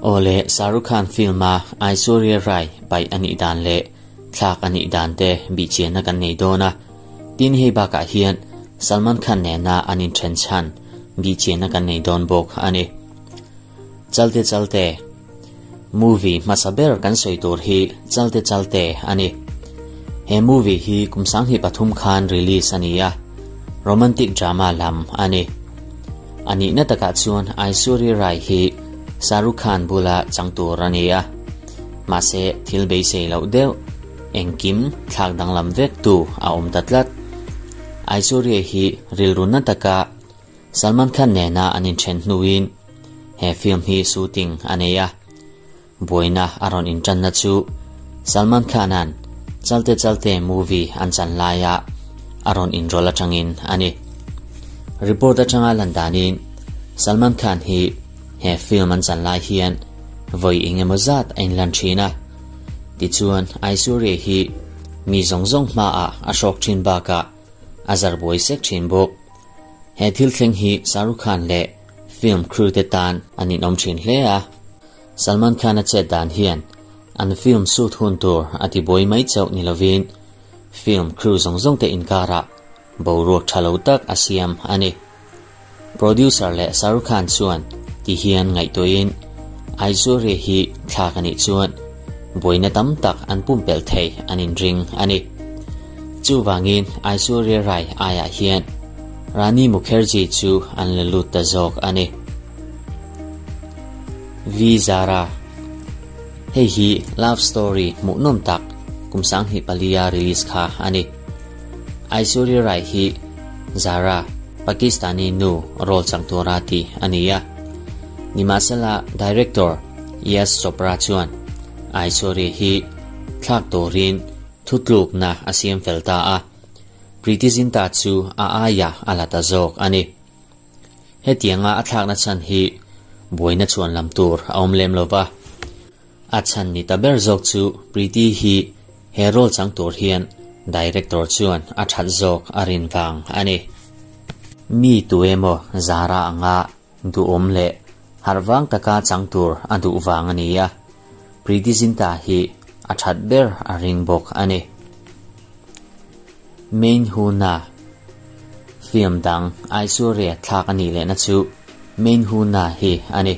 Awle, Shahrukh Khan film-a Aishwarya Rai paih a nih dan leh thlak a nih dan te bihchianna kan nei dawn a. Tin hei bakah hian Salman Khan nena an inthen chhan bihchianna kan nei dawn bawk a ni. Chalte Chalte Movie hmasa ber kan sawi tur hi Chalte Chalte a ni. He movie hi kum 2003 khan release a ni a, romantic drama lam a ni. A nihna takah chuan Aishwarya Rai hi Shah Rukh Khan bula chang tur a ni a, mahse thil beisei loh deuh engkim thlak danglam vek tu a awm ta tlat. Aishwarya hi rilru na taka Salman Khan nena an inthen hnuin he film hi shooting a nei a, buaina a rawn intanna chu Salman Khan-a'n Chalte Chalte movie an chan laia a rawn inrawlh atangin a ni. Report atanga lan danin Salman Khan hi he film an chan lai hian vawi eng emaw zat a inlan thin a, tichuan Aishwarya hi mi zawng zawng hmaah a hrawk thin bakah a zar buai sek thin bawk. He thil thleng hi Shah Rukh Khan leh film crew te tan an inawm thin hle a. Salman Khan a chet dan hian an film shoot hun tur a ti buai mai chauh ni lovin film crew zawng zawng te inkarah boruak tha lo tak a siam a ni. Producer leh Shah Rukh Khan chuan ti hian ngaihtuahin Aishwarya hi thlak a nih chuan buaina tam tak an pumpelh thei an inring a ni. Chuvangin Aishwarya Rai aiah hian Rani Mukherjee chu an la lut ta zawk a ni. V Zara Hei hi love story hmuhnawm tak kum 2004 a release kha a ni. Aishwarya Rai hi Zara, Pakistani nu role chang tura tih a ni a. Nimahsela director Yash Chopra chuan Aishwarya hi thlak turin thutlukna a siam fel ta a, Preity Zinta chu a aia a la ta zawk a ni. Hetianga a thlakna chhan hi buaina chhuan lam tur a awm lem lo va, a chhan ni ta ber zawk chu Preity hi he role chang tur hian director chuan a that zawk a rin vang a ni. Mi tu emaw Zara anga duhawm leh harh vang taka chang tur a duh vang a ni a, Preity Zinta hi a that ber a ring bawk a ni. Main Huna Film dang Aishwarya thlak a nih lehna chu Main Huna hi a ni.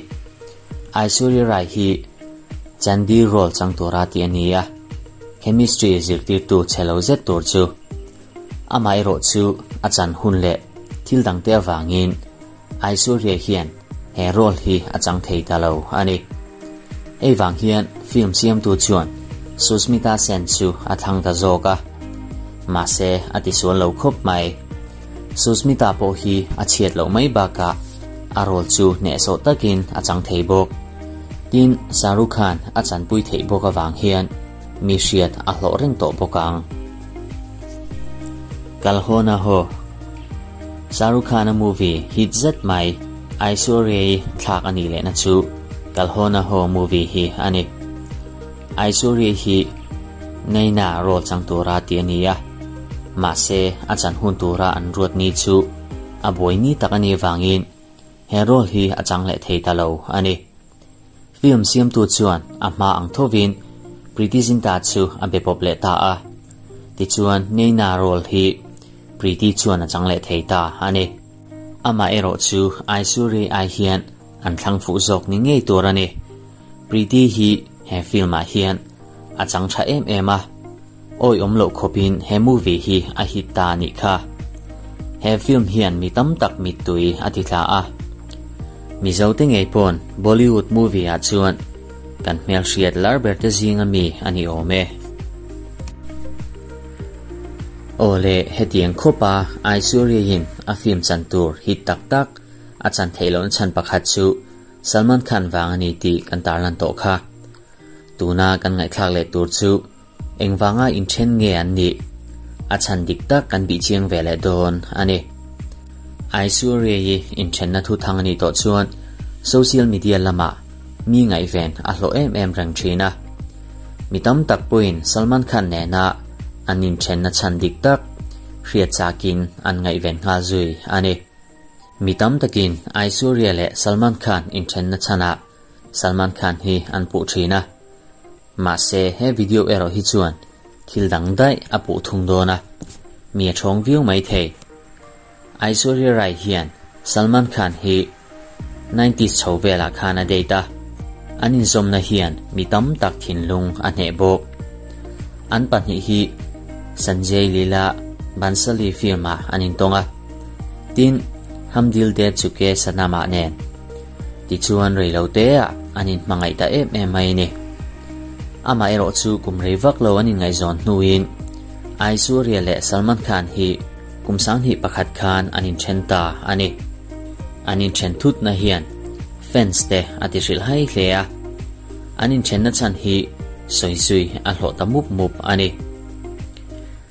Aishwarya Rai hi Chandi role chang tura tih a ni a, chemistry zirtirtu chhe lo zet tur chu. Amaherawh chu a chan hun leh thil dangte avangin Aishwarya hian he role hi a chang thei ta lo a ni. Hei vang hian film siamtu chuan Sushmita Sen chu a thlang ta zawk a. Mahse a tisual lo khawp mai. Sushmita pawh hi a chhiat loh mai bakah a role chu hnehsawh takin a chang thei bawk. Tin, Shah Rukh Khan a chanpui theih bawk avang hian mi hriat a hlawh reng tawh bawk ang. Kalhona ho Shah Rukh Khan-a movie hit zet mai Aishwarya-i thlak a nih lehna chu Kalhona Ho movie hi a ni. Aishwarya hi Naina role chang tura tih a ni a, mahse a chan hun tura an ruat ni chu a buai ni tak a nih vangin he role hi a chang leh thei ta lo a ni. Film siamtu chuan a hma ang thovin Preity Zinta chu a be pawp leh ta a, tichuan Naina role hi Preity chuan a chang leh thei ta a ni. Amah erawh chu Aishwarya ai hian an thlang fuh zawk ni ngei tur a ni. Preity hi he film ah hian a chang tha em em a, awiawm loh khawpin he movie hi a hit ta a nih kha. He film hian mi tam tak mittui a ti tla a. Mizo te ngei pawn Bollywood movie ah chuan kan hmelhriat lar ber te zinga mi a ni awm e. Aw le, hetiang khawpa Aishwarya-in a film chan tur hit tak tak a chan theih lohna chhan pakhat chu Salman Khan vang a ni tih kan tarlan tawh kha. Tuna kan ngaihthlak leh tur chu engvanga inthen nge an nih? A chhan dik tak kan bih chiang ve leh dawn a ni. Aishwarya-i inthenna thu thang a nih tawh chuan social media lamah mi ngaihven a hlawh em em reng thin a. Mi tam tak pawhin Salman Khan nena an inthenna chhan dik tak hriat chakin an ngaihven nghal zui a ni. Mi tam takin Aishwarya leh Salman Khan inthenna chhanah Salman Khan hi an puh thin a. Mahse he video erawh hi chuan thil dang daih a puh thung dawn a, mi a thawng viau mai thei. Aishwarya Rai hian Salman Khan hi nineties chho velah khan a date a, an inzawmna hian mi tam tak thinlung a hneh bawk. An pahnih hi Sanjay Leela Bhansali film-ah an intawng a, tin, Hum Dil De Chuke Sanam-ah nen. Tichuan reiloteah an inhmangaih ta em em mai a ni. Amaherawh chu kum rei vak lo an inngaihzawn hnuin Aishwarya leh Salman Khan hi kum 21 khan an inthen ta a ni. An inthen thutna hian fans te a ti hrilh hai hle a, an inthenna chhan hi sawi zui a hlawh ta mup mup a ni.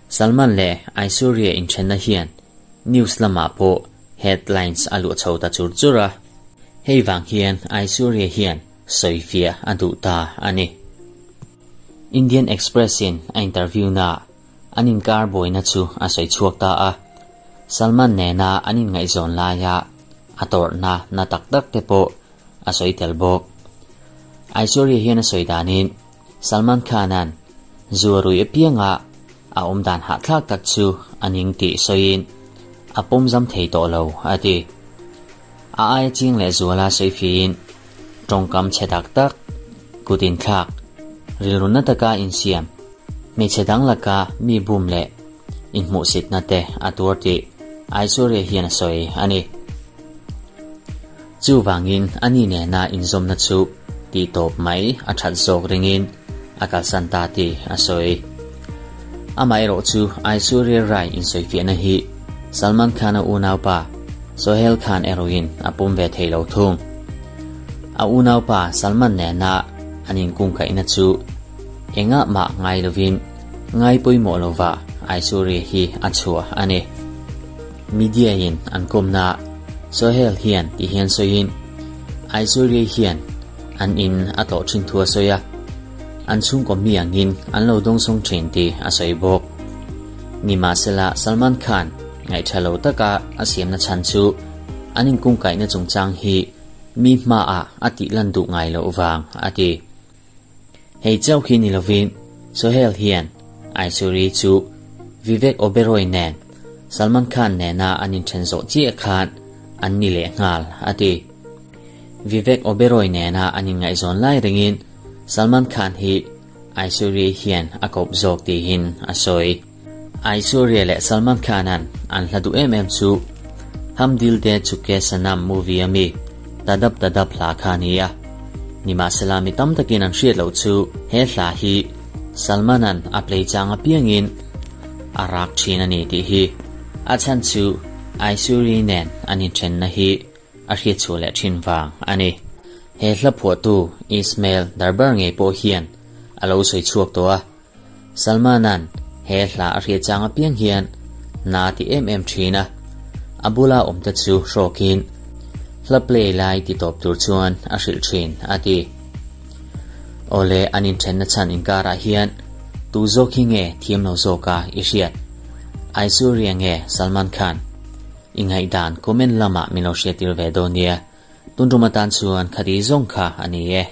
Salman leh Aishwarya inthenna hian news lamah pawh headlines a luh chho ta chur chur a, hei vang hian Aishwarya hian sawifiah a duh ta a ni. Indian Express in a interview naah an inkar buaina chu a sawi chhuak ta a, Salman nena an inngaihzawn laia a tawrhna na tak tak te pawh a sawi tel bawk. Aishwarya hian a sawi danin Salman Khan-a'n zu a rui apianga a awm dan hahthlak tak chu a ning tih sawiin a pawm zam thei tawh lo a ti. A aia ching leh zuala sawi fiin tawngkam chhe tak tak, kut inthlak, rilru na taka insiam, hmeichhe dang laka mi bum leh inhmuhsitna te a tuar tih Aishwarya hian a sawi a ni. Chuvangin a ni nena inzawmna chu tih tawp mai a that zawk ringin a kalsan ta tih a sawi. Amaherawh chu Aishwarya Rai insawifiahna hi Salman Khan-a unaupa Sohail Khan erawhin a pum ve thei lo thung. A unaupa Salman nena an inkungkaihna chu engah mah ngai lovin ngai pawimawh lova Aishwarya hi a chhuah a ni. Media in an kawmna Sohail hian ti hian sawiin Aishwarya hian an in a tlawh thin thu a sawi a, an chhungkaw mi angin an lo dawngsawng thin tih a sawi bawk. Nimahsela Salman Khan ngaihtha lo taka a siamna chhan chu an inkungkaihna chungchang hi mi hmaah a tih lan duh ngai loh vang a ti. Hei chauh khi ni lovin Sohail hian Aishwarya chu Vivek Oberoi nen Salman Khan nena an inthen zawh chiah khan an ni leh nghal a ti. Vivek Oberoi nena an inngaihzawn lai ringin Salman Khan hi Aishwarya hian a kawp zawk tihin a sawi. Aishwarya leh Salman Khan-a'n an hla duh em em chu Hum Dil De Chuke Sanam movie ami Tadap Tadap hla kha a ni a. Nimahsela mi tam takin an hriat loh chu he hla hi Salman-a'n a play chang apiangin a rak thin a ni tih hi. A chhan chu Aishwarya nen an inthenna hi a hriatchhuah leh thin vang a ni. He hla phuahtu Ismail Darbar ngei pawh hian a lo sawi chhuak tawh a, Salman-a'n he hla a hriat chang apiang hian na ti em em thin a, a bula awmte chu hrawkin hla play lai ti tawp tur chuan a hrilh thin a ti. Awle an inthenna chhan inkarah hian tu zawk hi nge thiam lo zawka i hriat? Aishwarya nge Salman Khan? I ngaihdan comment lamah min lo hriattir ve dawn nia. Tun tum atan chuan khati zawng kha a ni e.